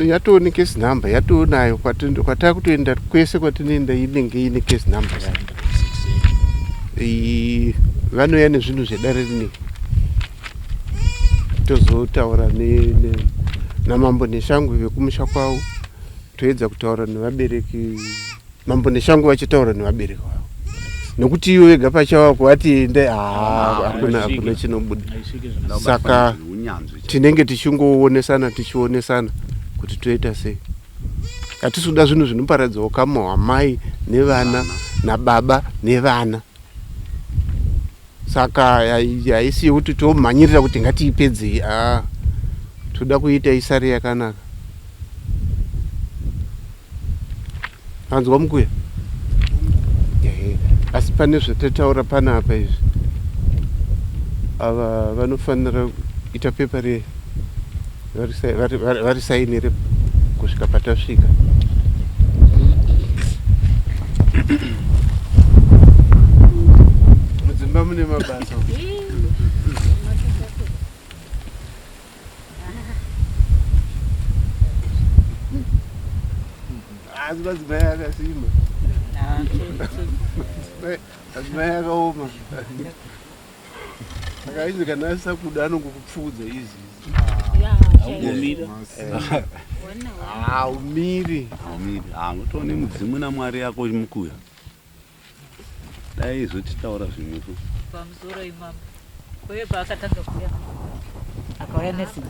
yatoo necase number, yatoonayo kwatakutoenda kwese kwatinoenda inenge ine case number yayo. Vanouya nezvinhu zvedare rinei, tozotaura namambo Neshangwe vekumusha kwavo, toedza kutaura nevabereki, mambo Neshangwe vachitaura nevabereki vavo, nekuti ivo vega pachavo kuvati ende hakuna hakuna chinobuda. Saka tinenge tichingoonesana tichionesana kuti toita sei. Hatisi kuda zvinhu zvinoparadza ukama hwamai nevana nababa nevana. Saka haisi yekuti tomhanyirira kuti ngatiipedzei, aa toda kuita isare yakanaka. Anzwa mukuya? Ehe, asi pane zvatataura panapa izvi, ava vanofanira kuita pepa re varisainire kusvika patasvika. Mudzimba mune mabasa. Asi madzimai akasimba, madzimai akaoma. Saka inzi kana asisakuda anongokupfuudza izi. Haumiri. Haumiri. Hautone mudzimu naMwari yako mukuya. Dai izotitaura zvimwepo. Pamusoro imambo. Uye paakatanga kuuya akauya nesimba.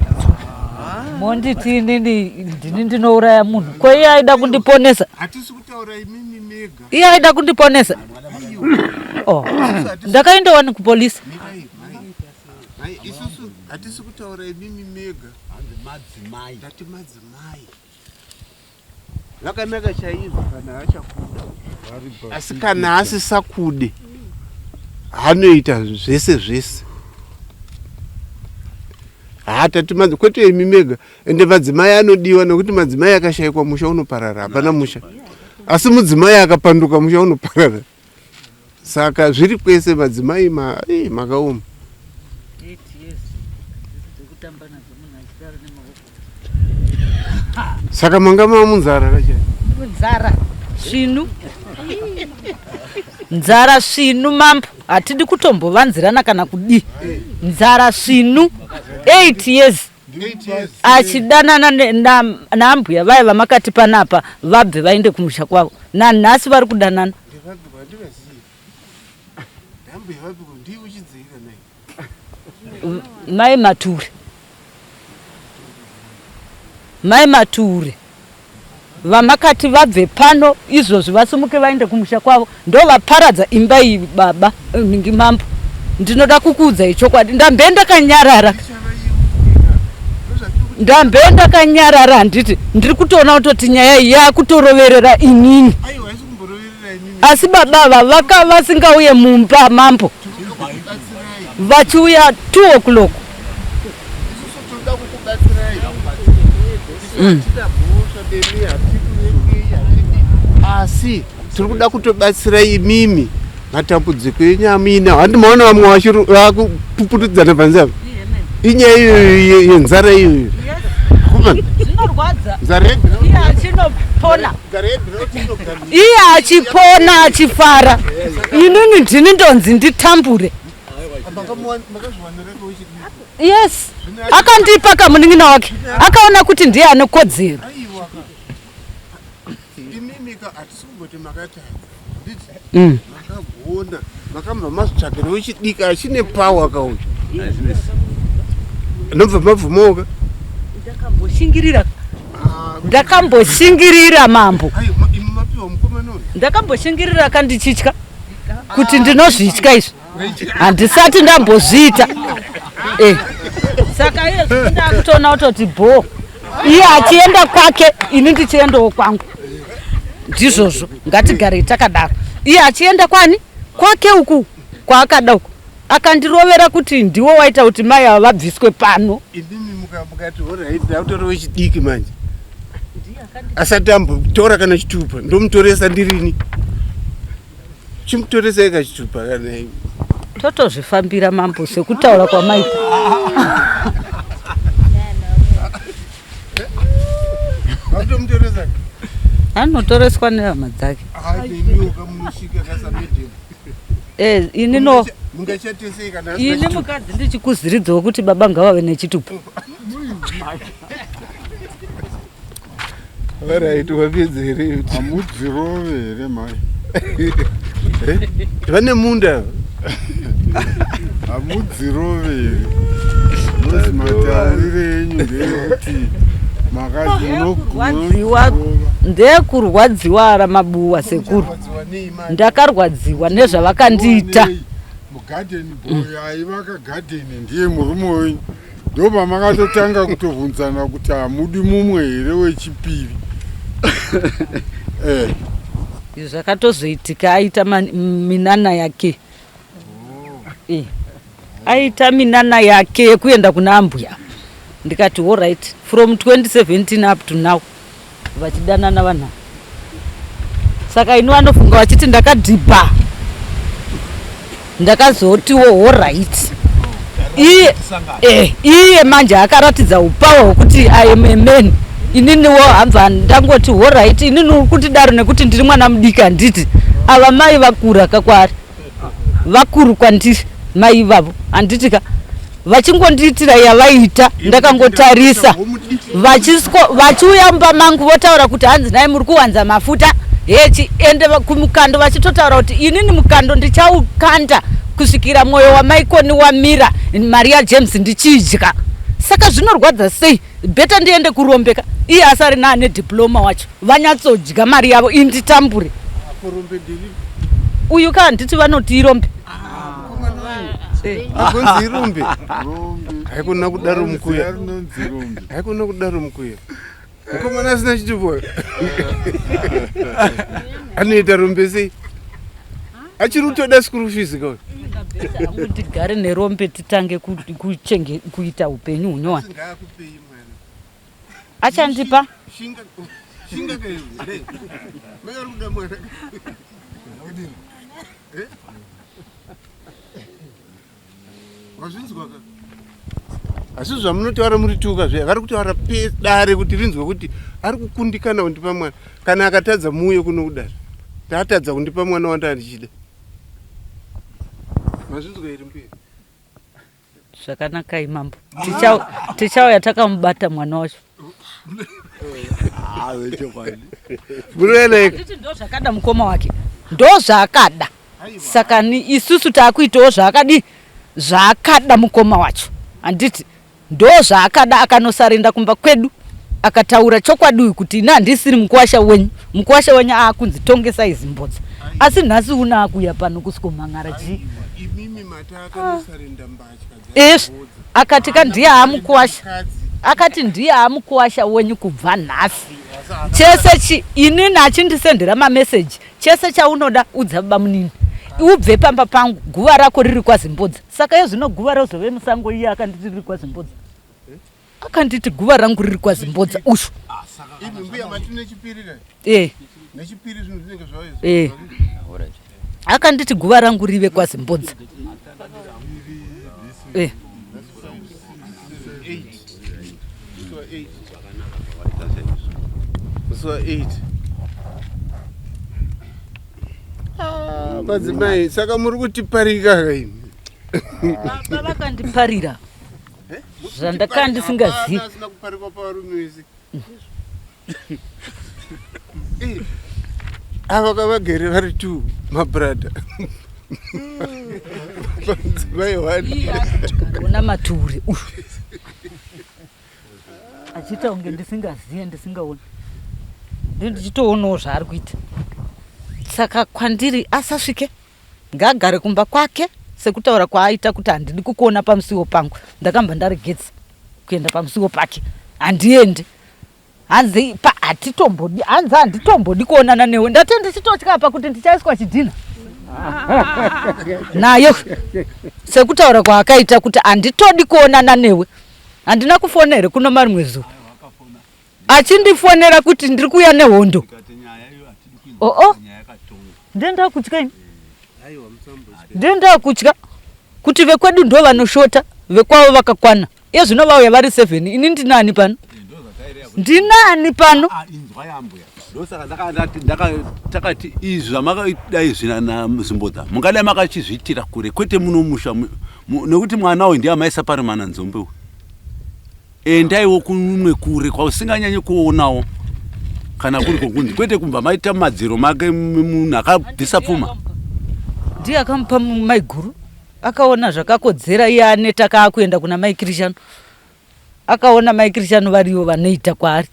Monditi inini ndini ndinouraya munhu. Ko iye aida kundiponesa? Hatisi kutaura imimi mega. Iye aida kundiponesa. Oh. Ndakaenda wani kupolisi. Mai, isusu hatisi kutaura imimi mega. Madzimai. Ndati madzimai. Vakanaka chaizvo kana achakuda, asi kana asisakude anoita zvese zvese. Haatati madzi kwete imi mega, ende madzimai anodiwa nekuti madzimai akashayikwa musha unoparara, hapana musha. Asi mudzimai akapanduka musha unoparara. Saka zviri kwese madzimai ma, eh, makaoma. Saka manga mamunzara kacha. Nzara svinu, nzara svinu mambo, hatidi kutombovanzirana kana kudii. Nzara svinu 8 years achidanana naambuya vaya vamakati panapa vabve vaende kumusha kwavo, nanhasi vari kudanana. Mai Mature, mai Mature vamakati vabve pano izvozvi vasimuke vaende kumusha kwavo, ndovaparadza imba iyi baba ningi mambo. Ndinoda kukuudzai chokwadi, ndambe ndakanyarara, ndambe ndakanyarara, handiti ndiri kutoona kutoti nyaya iyi yakutoroverera inini, asi baba ava vaka vasingauye mumba mambo, vachiuya 2 o'clock. Asi tiri kuda kutobatsira imimi matambudziko enyu amuinawo. Handi maona vamwe vakupupurudzana panze apa, inyaya iyoyo yenzara iyoyo. Zvinorwadza. Iye achinopona, iye achipona achifara, inini ndini ndonzi nditambure. Yes, akandipa kamunin'ina wake, akaona kuti ndiye ane kodzero. Imimika hatisi kumboti makatadza, makagona, makambva mazvitsvakira wechidiki achine power kauyu, ndobva mabvumoka. Ndakamboshingirira, ndakamboshingirira mambo, ndakamboshingirira kandichitya kuti ndinozvitya izvi, handisati ndambozviita. Eh. Saka iye zvino ndakutoona kutoti bho, iye achienda kwake, ini ndichiendawo kwangu. Ndizvozvo, ngatigarei takadaro. Iye achienda kwani kwake uku kwaakada uku, akandirovera kuti ndiwo waita kuti mai ava vabviswe pano. Imimi mukati horait, ndakutora wechidiki manje asati ambotora kana chitupa, ndomutoresa ndirini. Chimutoresai kachitupa kana imi. Totozvifambira mambo sekutaura kwamaita. Vatomutoresa. Anotoreswa nehama dzake. Hayi munosvika kasamedhemu. Eh, ini no Mungachatesei kana asina ini chitupa? mukadzi ndichikuziridzawo kuti baba ngavave nechitupa. Alright, wapedza here? Hamudzirove here mai? Eh? Vane munda. Hamudzirove here? Nozi mataurire enyu ndeyekuti makati Kurwadziwa ndekurwadziwa ara mabuwa sekuru. Ndakarwadziwa nezvavakandiita. Mugadheni boy aivaka gadheni ndiye murume wenyu ndopamakatotanga kutobvunzana kuti hamudi mumwe here wechipiri eh. Zvakatozoitika aita minana yake. Eh. Aita minana yake yekuenda kuna ambuya. Ndikati alright from 2017 up to now vachidanana vanhu ava. Saka ini vanofunga vachiti ndakadhibha. Ndakazotiwo alright. Iye eh, iye manje akaratidza upawa hwekuti I am a man. Ininiwo hambva ndangoti alright inini uri kundidaro nekuti ndiri mwana mudiki handiti. Ava mai vakura kakwaari. Vakuru kwandiri mai ivavo handiti ka vachingondiitira yavaiita ndakangotarisa vachiuya mumba mangu votaura kuti hanzi nhai muri kuwanza mafuta hechi ende kumukando vachitotaura kuti inini mukando ndichaukanda kusvikira mwoyo wamaikoni wamira mari yajames ndichiidya saka zvinorwadza sei beta ndiende kurombeka iye asari naane diploma wacho vanyatsodya mari yavo inditambure uyu ka handiti vanoti irombe Agonzi irombe. Haikona kudaro mukuya. Haikona kudaro mukuya. Mukomana asina chitupo. Anoita rombe sei? Achiri kutoda school fees ka uyu. Tigare nerombe titange kuita upenyu hunyowani. Achandipa? Shinga shinga ka iwe. Mai vari kuda mwana. Eh? Wazvinzwa ka? Asi zvamunotaura muri tuka zviya vari kutaura dare kuti rinzwe kuti ari kukundikana kundipa mwana. Kana akatadza muuye kuno kudare. Tatadza kundipa mwana wandanga ndichida. Mazvinzwa here mbuya? Zvakanakai mambo. Tichauya takamubata mwana wacho. Munoeleka. Ndo zvakada mukoma wake. Ndo zvaakada. Saka ni isusu taakuitawo zvaakadi zvaakada mukoma wacho. Handiti ndo zvaakada akanosarenda kumba kwedu akataura chokwadi uyu kuti ini handisiri mukuwasha wenyu. Mukuwasha wenyu aakunzi tongesai Zimbodza. Asi nhasi una akuuya pano kusvikomhan'ara chii? Imimi mati akanosarenda mbatya Izvi akati ka ndiye aamukuwasha. Akati ndiye aamukuwasha wenyu kubva nhasi. Chese chi inini achindisendera mameseji chese chaunoda udza babamunini ubve pamba pangu guva rako riri kwaZimbodza. Saka iye zvino guva rozove musango iye akanditi riri kwaZimbodza. Akanditi guva rangu riri kwaZimbodza ushu. Imi mbuya mati nechipiri ka? Eh. Nechipiri zvinhu zvinenge zvauya. Eh. Akanditi guva rangu rive kwaZimbodza. Eh. Musi wa 8. Ah, madzimai saka muri kutiparika ka imi? Baba vakandiparira zvandakanga ndisingazivi. Asina kuparikwa pavarume vese. Eh, ava kavagere vari two mabrother. Madzimai one. Ona mature uyu achiita kunge ndisingazive ndisingaoni, ndi ndichitoonawo zvaari kuita. Saka kwandiri asasvike, ngaagare kumba kwake sekutaura kwaaita kuti handidi kukuona pamusiwo pangu. Ndakambva ndaregedza kuenda pamusiwo pake, handiendi. Hanzi pa hatitombodi, hanzi handitombodi kuonana newe. Ndati ndichitotya apa kuti ndichaiswa chidhina naye sekutaura kwaakaita kuti handitodi kuonana newe. Handina kufona here kuno marimwe zuva achindifonera kuti ndiri kuuya nehondo? Oo, ndenda kutya ini. Ndendakutya kuti vekwedu ndo vanoshota, vekwavo vakakwana. Iye zvino vauya vari 7, ini ndinani pano? Ndinani pano? Ah, inzwa yambuya. Ndosaka ndakandati takati izvi zvamakadai izvi naZimbodza mungadai makachizviitira kure kwete muno musha nekuti mwana uyu ndiye amaisa pari mana nzombe uyu. Endaiwo kumwe kure kwausinganyanyi kuonawo kana kuri kokunzi kwete kubva maita mumadziro make munhu akabvisa pfuma. Ndiye akamupa maiguru akaona zvakakodzera iye aneta kaakuenda kuna mai Kirishano. Akaona mai Kirishano varivo vanoita kwaari.